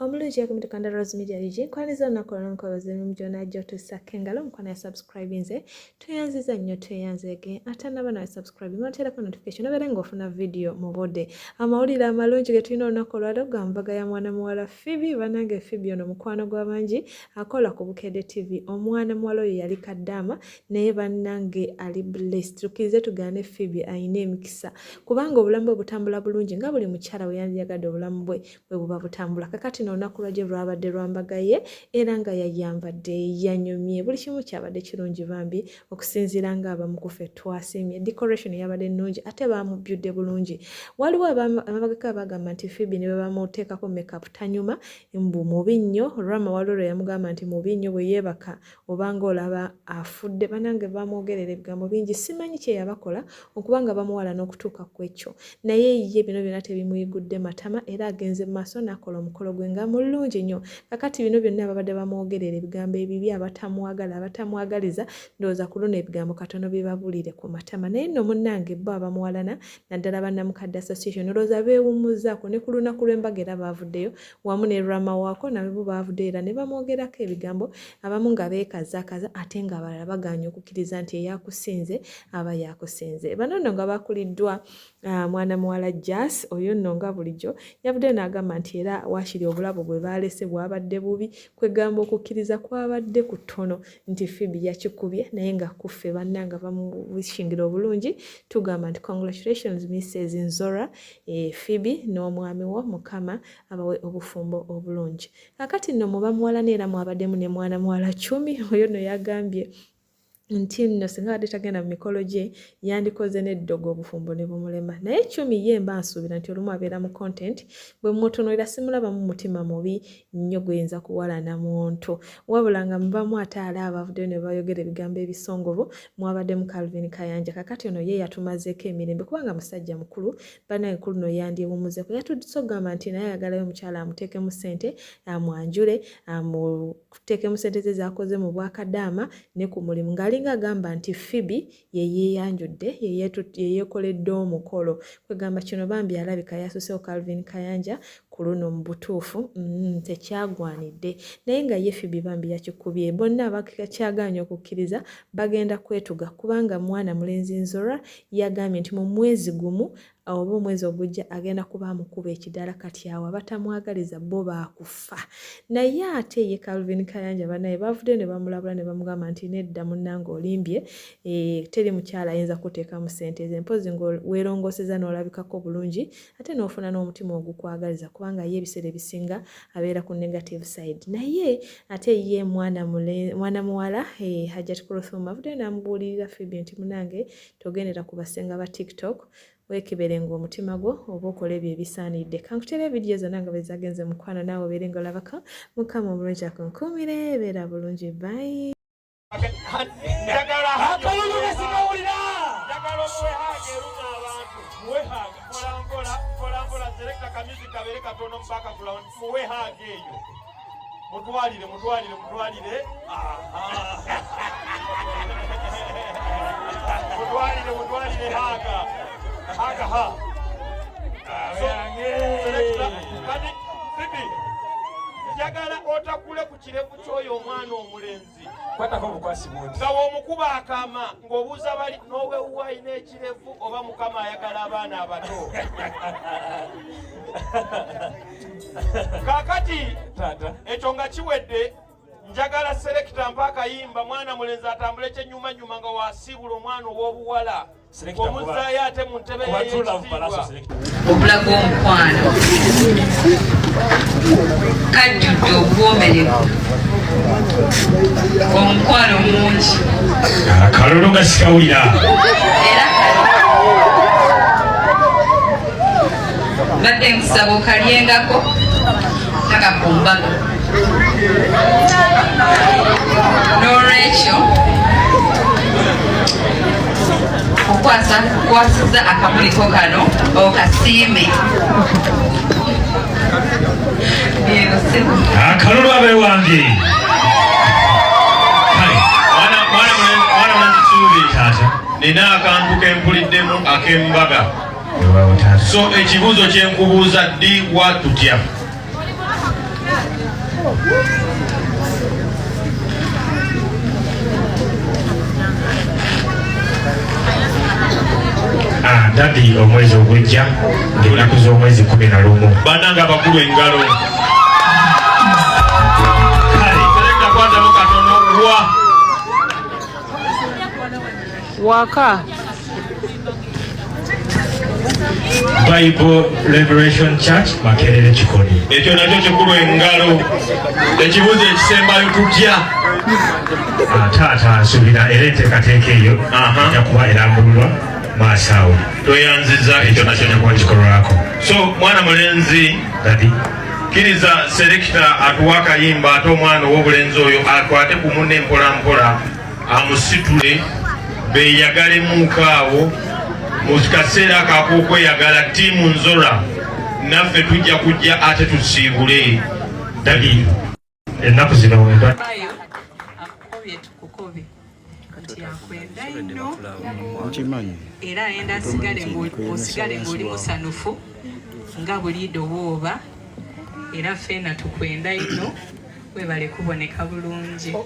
Omulungi yakumye Uganda Rose Media UG nkwaniza olunaku olwo nkwebaza emirimu gyona gy'otussako engalo mukwano ya subscribe nze tweyanziza nnyo tweyanzeege atanaba nawe subscribe noteerako notification obeere ng'ofuna vidiyo mu budde. Amawulire amalungi ge tulina olunaku olwaleero ga mbaga ya mwana muwala Phoebe. Banange Phoebe ono mukwano gw'abangi akola ku Bukedde TV. Omwana muwala oyo yali kaddaama naye bannange ali blessed. Tukkirize tugaane Phoebe alina emikisa kubanga obulamu bwe butambula bulungi nga buli mukyala bwe yandiyagadde obulamu bwe bwe buba butambula. Kakati no olunaku lwajjo lwabadde lwa mbaga ye era nga yayambadde yanyumye buli kimu kyabadde kirungi bambi okusinziira nga abamu ku ffe twasiimye. Decoration yabadde nnungi ate baamubbyudde bulungi. Waliwo abamabagako abagamba nti Phoebe ne bwe bamuteekako makeup tanyuma mbu mubi nnyo. Rama waliwo lwe yamugamba nti mubi nnyo bwe yeebaka obanga olaba afudde. Banange bamwogerera ebigambo bingi simanyi kye yabakola okuba nga bamuwala n'okutuuka ku ekyo naye ye bino byonna tebimuyigudde matama era agenze mu maaso n'akola omukolo gwe nga mulungi nnyo. Kakati bino byonna babadde bamwogerera ebigambo ebibi abatamwagala abatamwagaliza ndowooza ku luno ebigambo katono bibabulire ku matama naye nno munnange bo abamuwalana naddala bannamukadde association olowooza beewummuzzaako ne ku lunaku lw'embaga era baavuddeyo wamu ne Rama waako nabo baavuddeyo era ne bamwogerako ebigambo abamu nga beekazaakaza ate ng'abalala bagaanye okukkiriza nti eyakusinze aba yakusinze. Bano nno nga bakuliddwa mwana muwala Jas oyo nno nga bulijjo yavuddeyo n'agamba nti era waakiri obulabo bwe baalese bwabadde bubi kwegamba okukkiriza kwabadde kutono nti Phoebe yakikubye naye nga kuffe bannanga bamuwishingira obulungi tugamba nti congratulations Mrs Nzora Phoebe n'omwami wo Mukama abawe obufumbo obulungi. Kakati nno muba muwala era mwabaddemu ne mwana muwala Chumi oyo nno yagambye nti nno singa abadde tagenda mu mikolo gye yandikoze n'eddogo obufumbo ne bumulema. Naye Chumi ye mba nsuubira nti olumu abeera mu content bwe mmutunuulira simulabamu mutima mubi nnyo guyinza kuwalana muntu wabula nga mubamu ate ala abavuddeyo ne bayogera ebigambo ebisongovu mwabaddemu Calvin Kayanja. Kakati ono ye yatumazeeko emirembe kubanga musajja mukulu banaye ku luno yandyewumuzeko yatudise okugamba nti naye ayagalayo omukyala amuteekemu ssente amwanjule amuteekemu ssente ze zakoze mu bwakadaama ne ku mulimu ng'alinga agamba nti Phoebe ye yeeyanjudde ye yeekoledde omukolo kwegamba kino bambi alabika yasusewo Calvin Kayanja ku luno mu butuufu tekyagwanidde naye nga ye Phoebe bambi yakikubye bonna abakyagaanye okukkiriza bagenda kwetuga kubanga mwana mulenzi Nzora yagambye nti mu mwezi gumu oba omwezi ogujja agenda kuba amukuba ekidala kati awo abatamwagaliza bo baakufa naye ate ye Calvin Kayanja banaye bavuddeyo ne bamulabula ne bamugamba nti nedda munnange olimbye teri mukyala ayinza kuteekamu ssente ze mpozi ng'weerongoseza n'olabikako bulungi ate n'ofuna n'omutima ogukwagaliza kubanga ye ebiseera ebisinga abeera ku negative side naye ate ye mwana muwala Hajat Kuruthum avuddeyo n'amubuulirira Phoebe nti munange togendera ku basenga ba TikTok weekeberenga omutima gwo oba okola ebyo ebisaanidde. Kankuteere vidiyo zonna nga bwe zagenze mukwano naawe obeere nga olabako. Mukama omulungi akunkuumire, beera bulungi, bye. Mutwalire, mutwalire, mutwalire. Mutwalire, mutwalire haga. Haga ha. So, kati Phoebe, njagala otakule ku kirevu ky'oyo omwana omulenzi. Kwatako obukwasi bungi. Nga w'omukuba akama ng'obuuza bali n'owewuwa alina ekirevu oba Mukama ayagala abaana abato. Kaakati ekyo nga kiwedde njagala selekita mpa akayimba mwana mulenzi atambule kyenyumanyuma nga wasiibula omwana ow'obuwala omuzaayo ate mu ntebe yeyekitiibwa. Obulago omukwano kajjudde obuwoomerevu omukwano mungi akalulu nga sikawulira era mbadde nkusaba okalyengako paka ku mbaga n'olwekyo kukwasa kukwasiza akamuliko kano okasiime akalulu abe wange nina akantu kempuliddemu ak'embaga so ekibuuzo kyenkubuuza ddi wa tutya? Ah, daddy omwezi ogujja ng'ennaku z'omwezi 11. Bannange abakulu engalo. Kale Selekta kwatamu katono wa. Waka. Bible Revelation Church Makerere Kikoni. Ekyo nakyo kikulu engalo. Ekibuuzo ekisembayo tutya? Ah, taata nsuubira era enteekateeka eyo ejja kuba erambululwa maaso awo. Tweyanziza ekyo nakyo kijja kuba kikolwako. So mwana mulenzi Daddy. Kkiriza selekita atuwe akayimba ate omwana ow'obulenzi oyo akwate ku munne mpola mpola amusitule beeyagalemuuko awo mu kaseera ako ak'okweyagala. Ttiimu Nzora naffe tujja kujja ate tusiibule. Daddy, ennaku zino endwadde Bayo akukobye tukukobe nti akwenda nnyo era ayenda asigale osigale ng'oli musanufu nga buliido bw'oba era ffeena tukwenda nnyo webale kuboneka bulungi.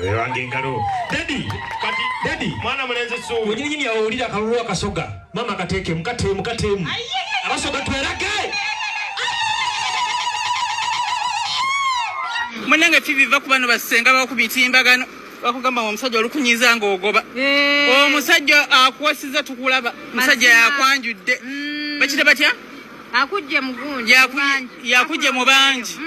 Wewange engalo. Daddy, kati Daddy, mwana mulenzi Ssuubi. Wenyini nyini awulira akalulu akasoga. Mama kateekemu, kateemu, kateemu. Abasoga twerage. Munnange Phoebe va ku bano bassenga baku mitimbagano bakugamba omusajja olukunyiza ng'ogoba. Omusajja akuwasiza tukulaba. Omusajja yakwanjudde. Bakita batya? Akujje mugunji. Yakujje mu bangi.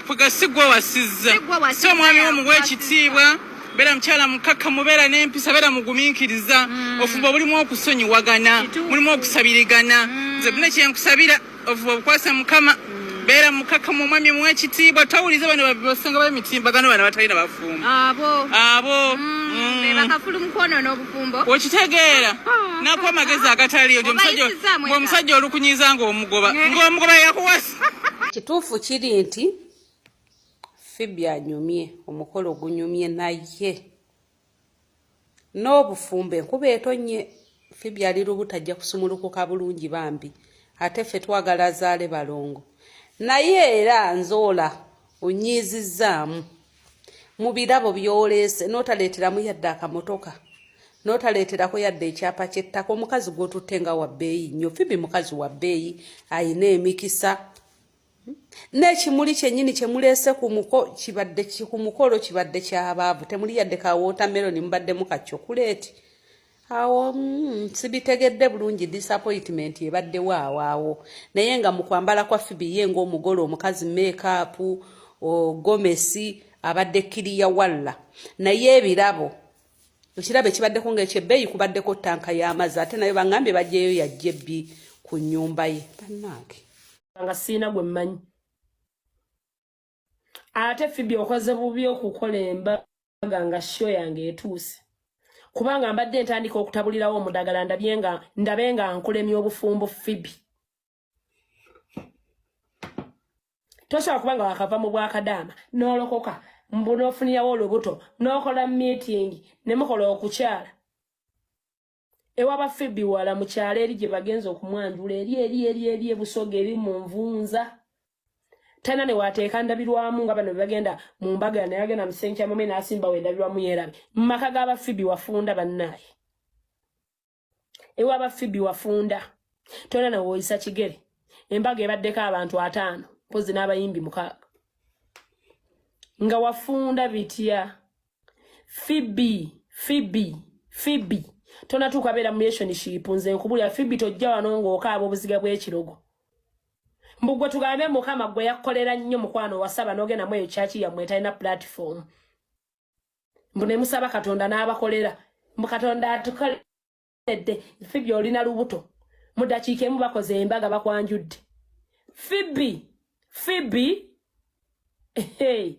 Fuga si gwe wasizza. Si omwami wo muwe ekitiibwa. Beera mukyala mukakkamu, beera n'empisa, beera mugumiikiriza. Ofumbo bulimu okusonyiwagana, mulimu okusabirigana. Nze buna kye nkusabira, ofuba obukwasa Mukama. Beera mukakkamu, omwami muwe ekitiibwa. Tawuliza bano basenga b'emitimbagano bano batalina bafumbo. Abo. Abo. Be bakafulu mu kwonoona obufumbo. Okitegeera. Nakuwa amagezi agataliyo nti omusajja olukunyiza ng'omugoba. Ng'omugoba yakuwasa. Kituufu kiri nti Phoebe anyumye, omukolo gunyumye naye n'obufumbo enkuba etonnye. Phoebe ali lubuto ajja kusumulukuka bulungi bambi, ate ffe twagala azaale balongo. Naye era Nzoola onyiizizzaamu mu birabo by'oleese n'otaleeteramu yadde akamotoka, n'otaleeterako yadde ekyapa ky'ettaka. Omukazi gw'otutte nga wa bbeeyi nnyo. Phoebe mukazi wa bbeeyi, ayina emikisa. N'ekimuli kyennyini kye muleese ku muko kibadde ku mukolo kibadde kyabaavu, temuli yadde ka watermelon, mubaddemu ka chocolate. Awo sibitegedde bulungi, disappointment ebaddewo awo awo. Naye nga mu kwambala kwa Phoebe ye ng'omugole omukazi, makeup, gomesi abadde kiriya walla. Naye ebirabo, ekirabo ekibaddeko ng'ekyebbeeyi kubaddeko ttanka y'amazzi, ate nayo baŋŋambye baggyeyo yajja ebbi ku nnyumba ye. Bannange, nga siina gwe mmanyi. Ate Phoebe okoze bubi okukola embaga nga show yange etuuse, kubanga mbadde ntandika okutabulirawo omudagala ndabye nga ndabe nga nkulemya obufumbo. Phoebe, tosobola kuba nga wakava mu bwakadaama n'olokoka mbu n'ofunirawo olubuto n'okola meeting ne mukola okukyala ewaba Phoebe wala mu kyalo eri gye bagenza okumwanjula eri eri eri eri ebusoga eri mu nvunza tana ne wateeka ndabirwamu nga bano bagenda mu mbaga naye agenda mu kisenge kya mame n'asimbawo endabirwamu yeerabe mu maka g'aba Phoebe. Wafunda bannaaye ewaba Phoebe, wafunda tona ne woyisa kigere. Embaga ebaddeko abantu 50 mpozi n'abayimbi 6 nga wafunda bitya? Phoebe, Phoebe, Phoebe, tonatuuka beera mu relationship. Nze nkubulira Phoebe, tojja wano ng'okaaba obuziga bw'ekirogo mbu gwe tugambe Mukama gwe yakkolera nnyo. Mukwano, wasaba n'ogenda mu eyo kyaki yammwe etalina platform mbu ne musaba Katonda n'abakolera mbu Katonda atukoledde. Phoebe, olina lubuto, mu ddakiika emu bakoze embaga bakwanjudde. Phoebe, Phoebe, hey.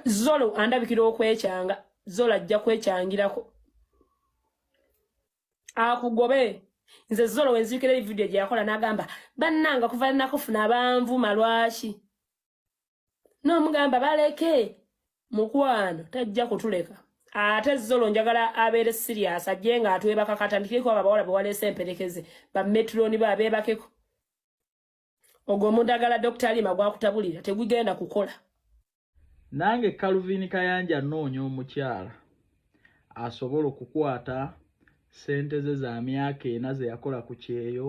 Zolo andabikira okwekyanga. Zolo ajja kwekyangirako akugobe. Nze Zolo wenzijukira eri vidiyo gye yakola n'agamba bannanga kuva nakufuna abanvuma lwaki n'omugamba baleke mukwano tajja kutuleka. Ate Zolo njagala abeere serious, ajje nga atwebaka katandikireko abo abawala be waleese emperekeze bametroni ba abeebakeko. Ogwo omudagala Dr. Lima gwakutabulira tegugenda kukola. Nange Calvin Kayanja nnoonya omukyala asobola okukwata ssente ze za myaka ena ze yakola ku kyeyo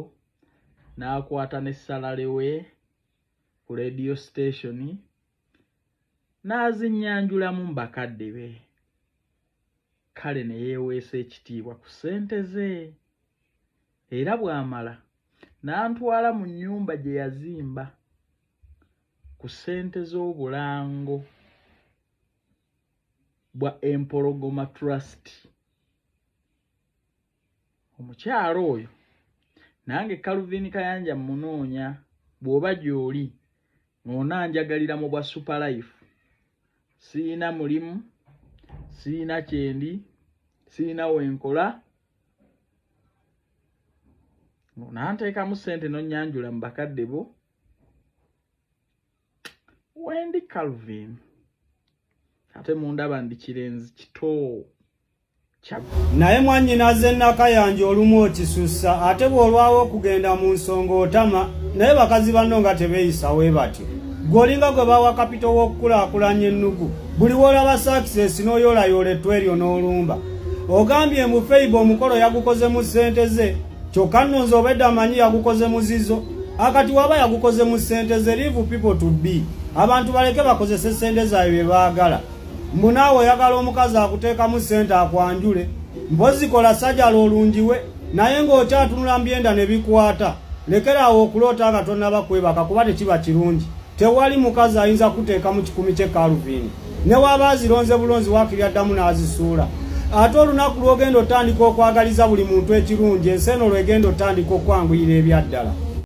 n'akwata ne salale we ku radio station n'azinnyanjulamu mu bakadde be kale ne yeeweesa ekitiibwa ku ssente ze era bw'amala n'antwala mu nnyumba gye yazimba ku ssente z'obulango bwa Empologoma Trust. Omukyala oyo nange Calvin Kayanja mmunoonya bw'oba gy'oli ng'onanjagalira mu bwa super life. Siyina mulimu, siyina kyendi, siyina wenkola ng'onanteekamu ssente n'onnyanjula mu bakadde bo. Wendi Calvin ate mundaba ndi kirenzi kito. Naye mwannyinaze Nakayanja olumu okisussa ate bw'olwawo okugenda mu nsonga otama naye bakazi banno nga tebeeyisa we batyo gwe olinga gwe bawa kapito w'okukulaakulanya ennugu buli w'olaba saakisesi n'oyoolayoola ettu eryo n'olumba ogambye mbu feiba omukolo yagukoze mu ssente ze kyokka nno nze obwedda amanyi yagukoze muzizo akati waba yagukoze mu ssente ze leave people to be abantu baleke bakozese ssente zaabwe bye baagala mbu naawe oyagala omukazi akuteekamu ssente akwanjule mpozi kola sajala olungiwe naye ng'okyatunula mbyenda ne bikwata lekera awo okuloota nga tonnaba kwebaka kuba tekiba kirungi Tewali mukazi ayinza kuteekamu kikumi kye Calvin. Ne waba azironze bulonzi waakiri addamu n'azisuula. Ate olunaku lw'ogenda otandika okwagaliza buli muntu ekirungi ensi eno lw'egenda otandika okwanguyira ebyaddala.